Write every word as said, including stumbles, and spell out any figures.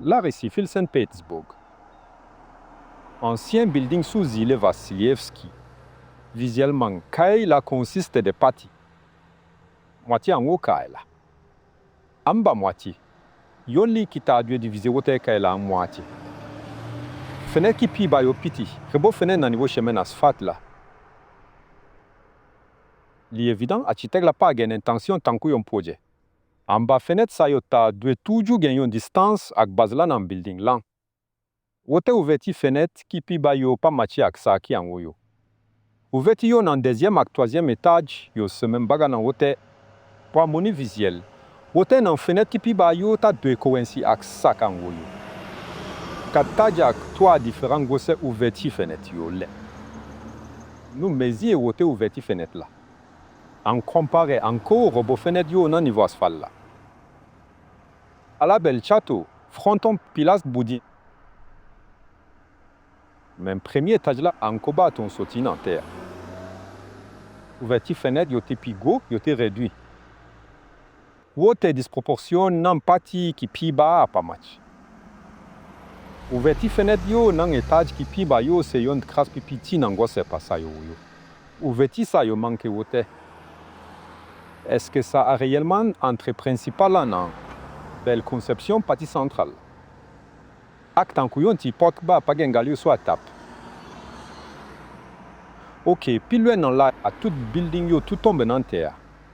Larisi, vil Saint Petersburg. Ansyen bilding sou zile Vasilyevski. Vizyèlman, kay la konsiste de pati. Mwatye anwo kay la. Anba mwatye, yon liy ki ta dwe divize wotè kay la an mwatye. Fenèt ki pi ba yo piti, rebò fenèt nan nivo chimen asfalt la. Li evidan, achitèk la pa gen entansyon tankou yon pwojè. Anba fenèt sa yo ta dwe toujou gen yon distans ak baz la nan bilding lan. Wotè ouvèti fenèt ki pi ba yo pa matche ak sa ki anwo yo. Ouvèti yo nan dezyèm ak twazyèm etaj yo se menm bagay nan wotè. Pou amoni vizyèl, wotè nan fenèt ki pi ba yo ta dwe kowensi ak sa k anwo yo. Kat etaj ak twa diferan gwosè ouvèti fenèt yo lè nou mezi wotè ouvèti fenèt la. An konpare ankò rebò fenèt yo nan nivo asfalt la. Ala bèl chato, fronton pilas boudin. Men premye etaj la ankò baton soti nan tè a. Ouvèti fenèt yo te pi gwo, yo te redwi. Wotè dispwopòsyon nan pati ki pi ba a pa match. Ouvèti fenèt yo nan etaj ki pi ba yo se yon kras pi piti nan gwosè pa sa yo wo yo. Ouvèti sa yo manke wotè. Èske sa a reyèlman antre prensipal la nan bèl konsepsyon pati santral? Ak tankou yon ti pòt ba pa gen galri swa tap. Oke, pi lwen nan la a tout bilding yo tou tonbe nan tè a.